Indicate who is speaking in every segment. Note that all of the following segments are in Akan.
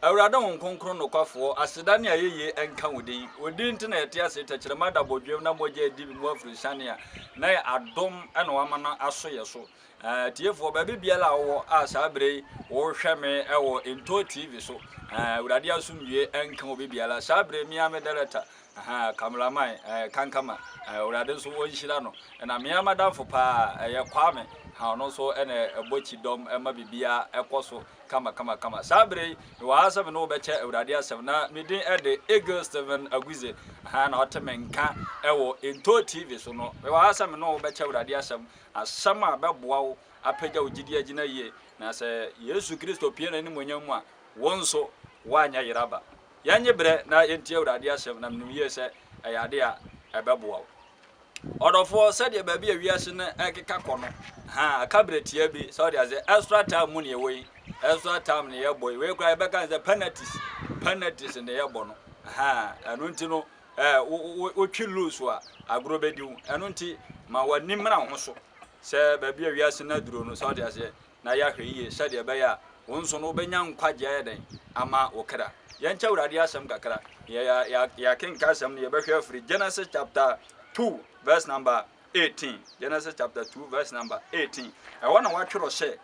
Speaker 1: Awurade Honhom Kronkron nokwafoɔ, aseda ne ayɛyie nka wo din. Wo din nti na yɛte ase, tɛkyerɛma da bɔdwam na mogya adi mu afurusane a, na yɛ adom na wama no aso yɛ so. Atiefoɔ, baabi biara a wowɔ a saa berɛ yi wohwɛ me wɔ Ntoo TV so, Awurade asomdwie nka obi biara. Saa berɛ yi, me ara me director, cameraman, Kankama, Awurade nso ɔnhyira no. Ɛna me ara m'adamfo paa, ɛyɛ Kwame, ɔno nso na ɛbɔ kyidɔm ma biribiara ɛkɔ so kama kama kama. Saa berɛ yi, mewɔ ha sɛ me ne wo bɛkyɛ Awurade asɛm, na me din de Eagle Stephen Aguize, na ɔte me nka wɔ Ntoo TV so no. Mewɔ ha sɛ me ne wo bɛkyɛ Awurade asɛm, Asɛm a ɛbɛboa wo apagya wo gyidi agyina yie, na sɛ Yesu Kristo pue n'animuonyam mu a, wo nso woanyɛ yeraba. Yɛnnye berɛ na yɛntie Awurade asɛm, na menim yie sɛ ɛyɛ adeɛ a ɛbɛboa wo. Ɔdɔfoɔ, sɛdeɛ baabi a wiase no rekeka kɔ no, ha, aka berɛ tiaa bi, sɛ wode aseɛ, extra time mu na yɛwɔ yi, extra time na yɛbɔ yi, wei koraa yɛbɛka no sɛ penalties, penalties na yɛbɔ no, ha, ɛno nti no, Ɛ, wo, wo, wotwe loose a, agorɔ bɛdi wo. Ɛno nti, ma w'ani mmra wo ho so sɛ baabi a wiase no aduro no, sɛ wote aseɛ, na yɛ ahwɛyie sɛdeɛ ɛbɛyɛ a wo nso no wobɛnya nkwagyeɛ ayɛ dɛn ama wo kra. Yɛnkyɛ Awurade asɛm kakra. Yɛ, yɛ, yɛ, yɛakenka asɛm no, yɛbɛhwɛ afiri Genesis chapter 2 verse number 18. Genesis chapter 2 verse number 18. Ɛhɔ na wɔatwerɛ sɛ,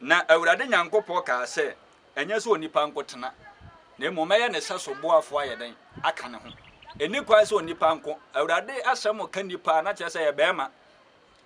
Speaker 1: Na Awurade Nyankopɔn kaa sɛ, Ɛnyɛ sɛ onipa nko tena, na mmom mɛyɛ ne sɛso boafoɔ ayɛ dɛn? Aka ne ho. Ɛnni kwan sɛ onipa nko. Awurade asɛm ka nipa a, na kyerɛ sɛ ɛyɛ barima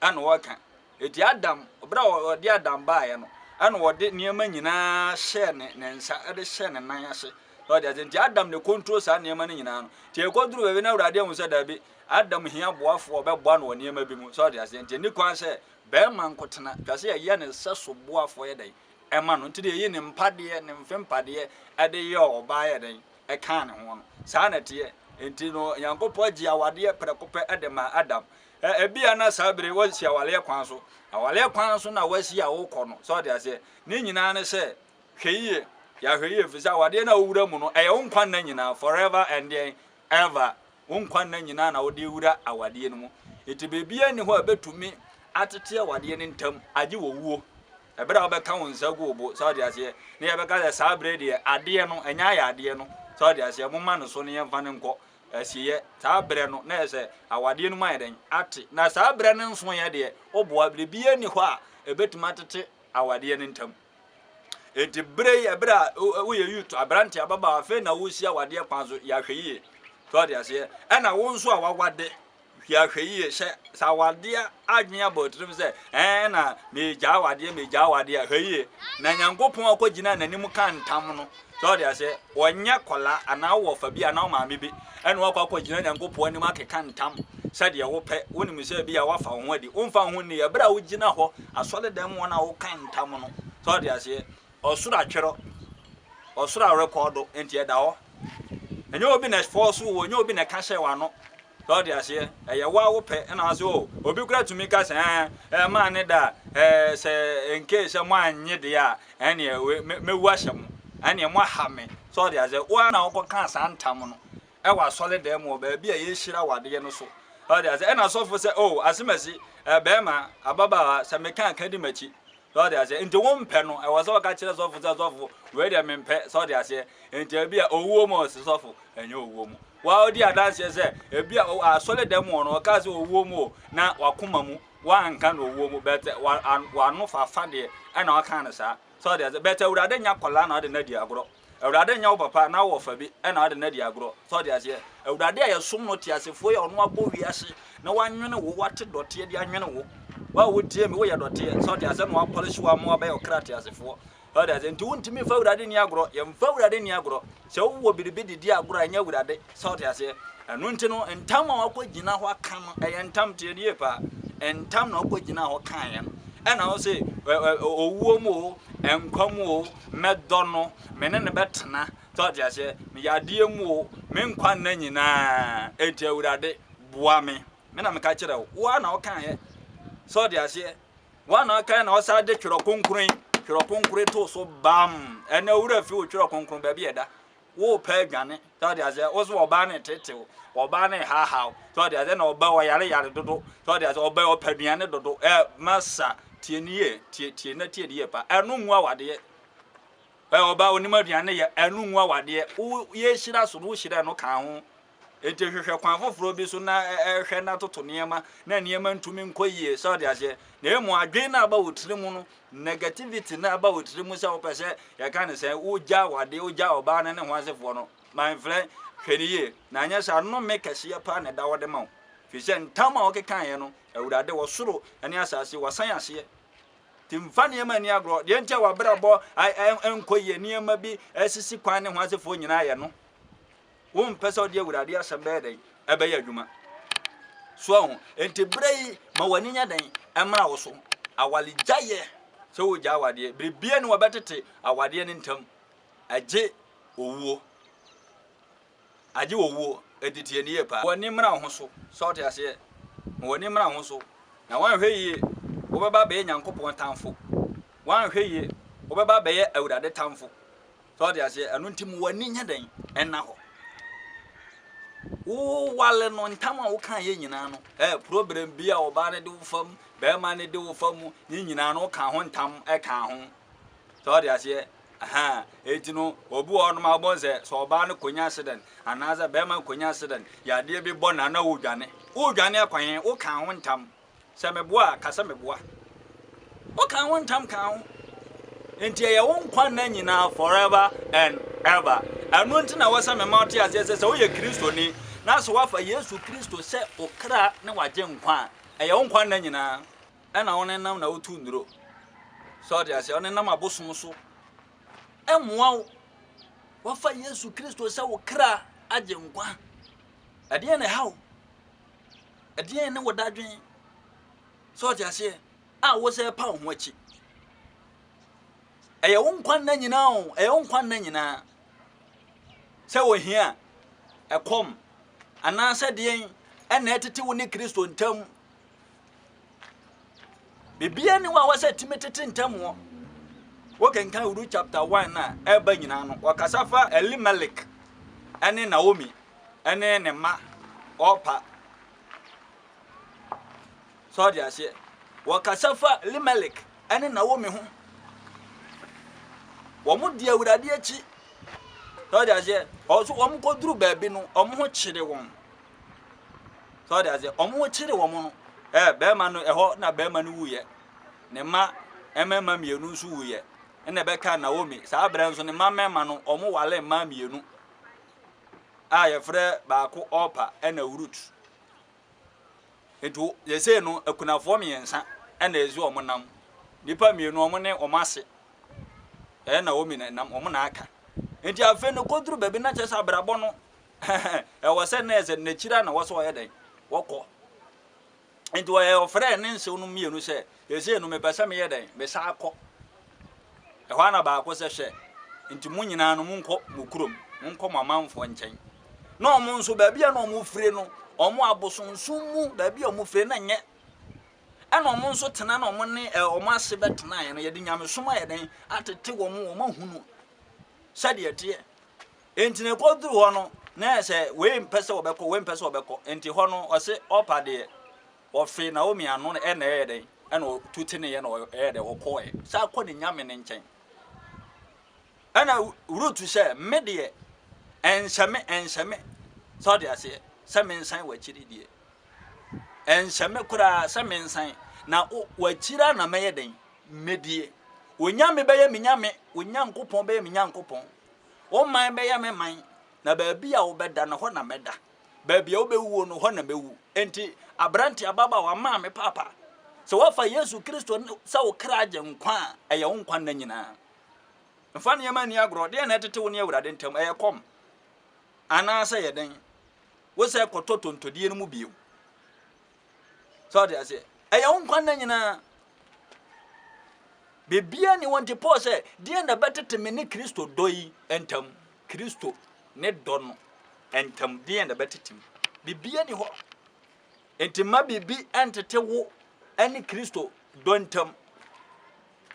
Speaker 1: ɛna ɔreka. Enti Adam, berɛ a ɔde Adam baeɛ no, ɛna ɔde nneɛma nyinaa hyɛɛ ne, ne nsa, de hyɛɛ ne nan ase. Ɔde ase. Nti Adam na ɛcontrol saa nneɛma no nyinaa no. Nti ɛkɔduru baabi na Awurade ahu sɛ daabi, Adam hia boafoɔ a ɔbɛboa no wɔ nneɛma bi mu. So ɔde aseɛ. Nti ɛnni kwan sɛ barima nko tena. Twa sɛ yɛyɛ ne sɛso boafoɔ yɛ dɛn? Ɛma no. Nti deɛ ɛyi ne mpadeɛ, ne mfe mpadeɛ de yɛɛ ɔbaa yɛ dɛn? Ɛkaa ne ho no. Saa na ɛteɛ. Nti no, Nyankopɔn gyee awadeɛ prɛko pɛ de maa Adam. Ɛ, ebia na saa bere yi woasi awareɛ kwan so. Awareɛ kwan so na woasi a wokɔ no. So ɔte aseɛ? Ne nyinaa ne sɛ, hwɛ yie, yɛ ahwɛ yie, ɛfiri sɛ awadeɛ no a wowura mu no, ɛyɛ wo nkwa nna nyinaa, forever and deɛn? Ever. Wo nkwa nna nyinaa na wode rewura awadeɛ no mu. Enti biribiara nni hɔ a ɛbɛtumi atete awadeɛ no ntam, agye owuo. Ɛberɛ a wobɛka wo nsa agu wo bo, sɛ wote aseɛ, na yɛbɛka sɛ saa berɛ deɛ adeɛ no, ɛnyɛ ayɛ adeɛ no, sɛ wote aseɛ, momma no so na yɛmfa no nkɔ asieɛ. Saa berɛ no, na ɛyɛ sɛ awadeɛ no mu ayɛ dɛn? Ate. Na saa berɛ no nsoeɛ deɛ, woboa, biribiara nni hɔ a ɛbɛtumi atete awadeɛ no ntam. Enti berɛ yi, ɛberɛ a woyɛ youth, aberante, ababaawa, afei na wosi awadeɛ kwan so, yɛ ahwɛyie. Sɛ wote aseɛ, ɛna wo nso a wawade, Hwɛ ahwɛ yie sɛ sɛ awadeɛ adwene abɔ wo tirim sɛ ɛɛ na megyaa awadeɛ megyaa awadeɛ a hwɛ yie na Nyankopɔn akɔgyina n'anim ka ntam no sɛ ɔde aseɛ ɔnyɛ kɔla anaa wowɔ fa bi anaa wo maame bi ɛna wakɔ akɔgyina Nyankopɔn anim akeka ntam sɛdeɛ wopɛ wonim sɛ bi a wafa wo ho adi womfa wo ho nni ɛberɛ a wogyina hɔ asɔredan mu hɔ na woka ntam no sɛ ɔde aseɛ Ɔsoro atwerɛ, ɔsoro arekɔɔdo, nti ɛda hɔ. Ɛnyɛ obi na ɛfɔɔso wo, ɛnyɛ obi na ɛka hyɛɛ w'ano. Sɛ ɔde aseɛ, ɛyɛ wo a wopɛ, ɛna ase o. Obi kora tumi ka sɛ, ɛɛ, ɛɛ, maa ne da a, ɛɛ, sɛ nkee sɛ mo annye deɛ a, ɛneɛ, we, me, mɛwu ahyɛ mo. Ɛneɛ mo aha me. Sɛ ɔde aseɛ, wo ara na wokɔkaa saa ntam no ɛwɔ asɔredan mu wɔ baabi a yɛhyira wadeɛ no so. Sɛ ɔde aseɛ, ɛna sɔfo sɛ, o, asemasi, ɛɛ, bɛɛma, ababaawa, sɛ meka a, ka di m'akyi. Sɛ ɔte aseɛ? Nti wo mpɛ no, ɛwɔ sɛ ɔka kyerɛ sɔfo sɛ, sɔfo, wei deɛ mempɛ. Sɛ ɔte aseɛ? Nti ebi a owuo mu ɔse sɔfo, ɛnyɛ owuo mu. Wa odi adanseɛ sɛ, ebi a asɔre dɛm wɔ no, ɔkaa sɛ owuo mu o, na wakoma mu, wanka no owuo mu, but wa, wano fafa deɛ, ɛna ɔkaa no saa. Sɛ ɔte aseɛ? But Awurade nyɛ akwadaa na ɔde no adi agorɔ. Awurade nyɛ wo papa na wo wɔfa bi na wode no adi agorɔ. So wote aseɛ? Awurade a yɛsom no teasefoɔ yi a ɔno abɔ wiase na wanwene wo, wate dɔteɛ de anwene wo. Wo a wotie me, woyɛ dɔteɛ. So wote aseɛ? Na wapɔlehye wo ama wabɛyɛ ɔkra teasefoɔ. So wote aseɛ? Nti wontumi mfa Awurade nni agorɔ. Yɛmfa Awurade nni agorɔ. Sɛ wowɔ biribi de di agorɔ a, ɛnyɛ Awurade. So wote aseɛ? Ɛno nti no, ntam a wakɔgyina hɔ aka no, ɛyɛ ntam. Tie no yie paa. Ntam na ɔkɔgyina hɔ kaeɛ no. Ɛna wo se, owuo mu o, nkwa mu o, mɛdɔ no, me ne no bɛtena. Sɛ ɔte aseɛ? Me yadeɛ mu o, me nkwa nna nyinaa. Enti Awurade, boa me. Me na meka kyerɛ wo. Wo ara na wokaeɛ. Sɛ ɔte aseɛ? Wo ara na wokaeɛ na wɔsan de twerɛ kronkron yi, twerɛ kronkron yi too so bam. Ɛnɛ wo werɛ afi wo twerɛ kronkron baabi a ɛda. Worepɛ adwane. Sɛ ɔte aseɛ? Wo so ɔbaa no retetew, ɔbaa no rehahaw. Sɛ ɔte aseɛ? Na ɔbaa ɔyare yare dodo. Sɛ ɔte aseɛ? Ɔbaa ɔpɛ aduane dodo. Ɛ masa, tie no yie, tie, tie na tie no yie pa. Ɛno ngu awadeɛ. Ɛ ɔbaa onim aduane yɛ, ɛno ngu awadeɛ. Wo yɛhyira so no, wohyira ɛno ka ho. Enti hwehwɛ kwan foforɔ bi so na hwɛ na toto nneɛma na nneɛma ntumi nkɔ yie. Sɛ ɔde aseɛ. Na mmom adwene no a aba wo tiri mu no, negativity no a aba wo tiri mu sɛ wopɛ sɛ yɛka ne sɛ wogya awadeɛ, wogya ɔbaa no ne ho asefoɔ no, my friend, hwɛ no yie. Na anyɛ saa nnome kɛseɛ paa na ɛda hɔ de ma wo. Firi sɛ ntam a wokekaeɛ no, Awurade, ɔsoro ne asase, wasan aseɛ. Nti mfa nneɛma nni agorɔ. Deɛ nti a w'abrabɔ nkɔ yie, nneɛma bi asisi kwan ne ho asefoɔ nyinaa yɛ no. Wompɛ sɛ wode Awurade asɛm bɛyɛ dɛn? Ɛbɛyɛ adwuma. So ahu? Enti berɛ yi, ma w'ani nyɛ dɛn? Ɛmmra wo so. Awaregyaeɛ, sɛ wogya awadeɛ, biribiara ni wɔbɛtete awadeɛ no ntam, agye owuo. Agye owuo. Enti tie no yie paa. W'ani mmra wo ho so. Sɛ wote aseɛ? Ma w'ani mmra wo ho so. Na woanhwɛ yie, wobɛba abɛyɛ Nyankopɔn tamfo. Woanhwɛ yie, wobɛba abɛyɛ Awurade tamfo. So ɔte aseɛ? Ɛno nti ma w'ani nyɛ dɛn? Ɛnna hɔ. Wowale no ntam a woka yɛ nyinaa no, eh, problem bi a ɔbaa no de wo fam, bɛrima no de wo fa mu, ne nyinaa no woka ho ntam ɛka ho. So ɔte aseɛ? Aha, eti no, obi wɔ hɔnom a wobɛhu sɛ sɛ ɔbaa no kɔnya accident anaasɛ bɛrima no kɔnya accident, yadeɛ bi bɔ no a na wodwane. Wodwane akɔ he? Woka ho ntam. Sɛ meboa a, ka sɛ meboa. Woka ho ntam ka ho. Nti ɛyɛ wo nkwa nna nyinaa forever and ever. Ɛno nti na ɛwɔ sɛ mema wote aseɛ sɛ sɛ woyɛ Kristoni na sɛ woafa Yesu Kristo sɛ wo kra ne w'agyenkwa a, ɛyɛ wo nkwa nna nyinaa. Ɛna wonenam na wotu nnuro. Sɛ ɔte aseɛ, wonenam abosom so. Ɛmmoa wo. Woafa Yesu Kristo sɛ wo kra agyenkwa. Ɛdeɛn na ɛha wo? Ɛdeɛn ne wo dadwen? Sɛ ɔte aseɛ a wo sɛ pa wo ho akyi. Ɛyɛ wo nkwa nna nyinaa o, ɛyɛ wo nkwa nna nyinaa. Sɛ ohia, ɛkɔm, anaasɛ deɛn ɛna ɛtete wo ne Kristo ntam. Biribiara ni hɔ a wɔsɛ tumi tete ntam wɔ. Wokenkan Ruth chapter 1 a ɛba nyinaa no, wɔkasa fa Elimelech ɛne Naomi ɛne ne mma Orpa. Sɛ ɔde aseɛ. Wɔkasa fa Elimelech ɛne Naomi ho. Wɔn di Awurade akyi. Sɛ ɔde aseɛ. Ɔso wɔn kɔduru baabi no, wɔn ho kyere wɔn. Sɛ ɔde aseɛ. Wɔn ho kyere wɔn no, ɛɛ bɛrima no ɛhɔ na bɛrima no wuyɛ. Ne mma mmarima mmienu nso wuyɛ. Ɛna ɛbɛka Naomi. Saa berɛ nso ne mma mmarima no, wɔn wale mmaa mmienu. a yɛfrɛ baako Orpa ɛna Rut. Nti yɛsei no akunafoɔ mmiɛnsa ɛna ɛsi wɔn nam. Nnipa mmienu wɔn ne wɔn ase ɛyɛ Naomi na nam wɔn na aka. Nti afei no kɔduru baabi na kyerɛ sɛ abrabɔ no ɛwɔ sɛ na ɛsɛ n'akyiri a na wɔ sɛ ɔyɛ dɛn wɔkɔ. Enti ɔyɛ ɔfrɛɛ ne nsew no mmienu sɛ, Seesei no, mepɛ sɛ meyɛ dɛn? Mesan kɔ. Ɛhɔ ara na baako sɛ, Hwɛ, enti mo nyinaa no monkɔ mo kurom, monkɔ mo amanfoɔ nkyɛn. Na wɔn nso, baabi a na wɔfire no, wɔn abosonsom mu baabi a wɔfire na nyɛ. Ɛna wɔn nso tena na wɔn ne wɔn ase bɛtenaeɛ no, yɛde nyamesom ayɛ dɛn atete wɔn, wɔn ahunu sɛdeɛ ɛteɛ. Enti na ɛkɔduru hɔ no, na sɛ wei mpɛ sɛ ɔbɛkɔ, wei mpɛ sɛ ɔbɛkɔ. Enti hɔ no, ɔse Orpa deɛ, ɔfee Naomi ano na ɛna ɛyɛ dɛn? Ɛna ɔtu teneeɛ na ɔyɛ dɛn? Ɔkɔɔɛ. San kɔ ne nyame no nkyɛn. Ɛna Rut sɛ, me deɛ, ɛnhyɛ me, ɛnhyɛ me. Sɛ ɔde aseɛ, sɛ mensan w'akyiri deɛ. Ɛnhyɛ me koraa sɛ mensan. Na w'akyiri a na mɛyɛ dɛn? Mɛdie. Wo nyame bɛyɛ me nyame, wo Nyankopɔn bɛyɛ me Nyankopɔn. Wo man bɛyɛ me man, na baabi a wobɛda no, hɔ na mɛda. Baabi a wobɛwuo no, hɔ na mɛwu. Enti, aberante, ababaawa, maame, paapa, sɛ woafa Yesu Kristo sɛ wo kra agyenkwa a, ɛyɛ wo nkwa nna nyinaa. Mfa nneɛma nni agorɔ. Deɛn na ɛtete wo ne Awurade ntam? Ɛyɛ kɔm? Anaasɛ ɛyɛ dɛn? Wo sɛ kɔtɔ tontodie no mu bio. Sɛ ɔde aseɛ. Ɛyɛ wo nkwa nna nyinaa. Biribiara ni hɔ nti Paul sɛ, deɛ na ɛbɛtete me ne Kristo dɔ yi ntam? Kristo ne dɔ no ntam, deɛ na ɛbɛtete mu? Biribiara ni hɔ. Nti mma biribi ntete wo ne Kristo dɔ ntam.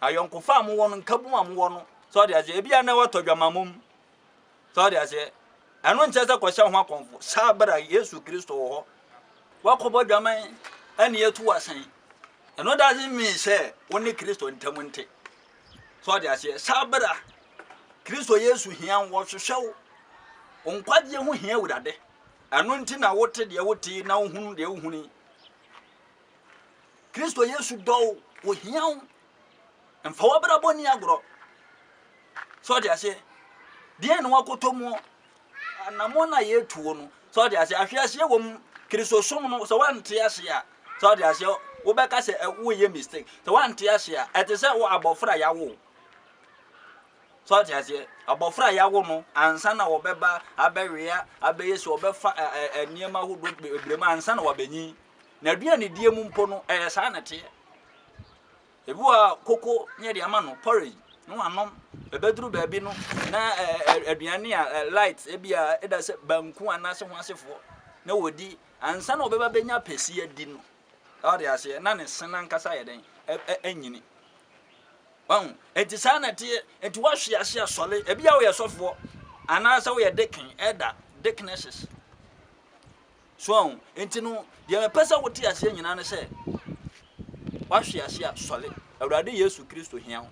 Speaker 1: Ayɔnkofa a mowɔ no, nkabom a mowɔ no, sɛ ɔde aseɛ, ebi a na wɔtɔ dwamammɔ mu. Sɛ ɔde aseɛ, ɛno nkyerɛ sɛ kɔhyɛ ho akɔmfo. Saa berɛ a Yesu Kristo wɔ hɔ, wakɔbɔ dwaman ɛne atu asan. Ɛno doesn't mean sɛ wo ne Kristo ntam nte. Sɛ ɔde aseɛ, saa berɛ a. Kristo Yesu hia wo, ɔhwehwɛ wo. Wo nkwagyeɛ ho hia Awurade. Ɛno nti na wote deɛ wote yi na wohunu deɛ wohunu yi. Kristo Yesu dɔ wo, ohia wo. Mfa w'abrabɔ nni agorɔ. Sɛ ɔde aseɛ, deɛn na wakɔtɔ mu? Anammɔn a yɛtuo no, sɛ ɔde aseɛ, ahweaseɛ wɔ mu. Kristosom no, sɛ woante ase a, sɛ ɔde aseɛ, wobɛka sɛ woyɛ mistake. Sɛ woante ase a, ɛte sɛ wo abɔfra a yɛawo wo. So ɔte aseɛ? Abɔfra a yɛawo no, ansa na wɔbɛba abɛwea, abɛyɛ si, wɔbɛfa nneɛma ahodoɔ bebree mu ansa na wɔabɛnyin. Na aduanedie mu mpo no, ɛyɛ saa na ɛteɛ. Ebi wɔ a koko ne yɛde ama no, porridge, na wanom. Ɛbɛduru baabi no, na aduane a light, ebi a ɛda sɛ banku anaasɛ ho asefoɔ, na wɔdi ansa na wɔbɛba bɛnya pɛsi adi no. Ɔde aseɛ, na ne se no ankasa yɛ dɛn? Ɛnyini. Wahu? Enti saa na ɛteɛ. Enti woahwe ase asɔre. Ebi a woyɛ sɔfoɔ anaasɛ woyɛ deacon, elder, deaconesses. So ahu? Enti no, deɛ mepɛ sɛ wote aseɛ nyinaa ne sɛ, woahwe ase asɔre. Awurade Yesu Kristo hia wo.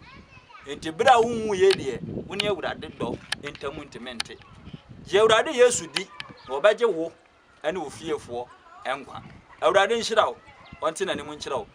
Speaker 1: Enti berɛ a wonwu yei deɛ, wo ne Awurade dɔ ntam ntumi nte. Gye Awurade Yesu di, na ɔbɛgye wo ne wo fiefoɔ nkwa. Awurade nhyira wo. Ɔnte n'anim nkyerɛ wo.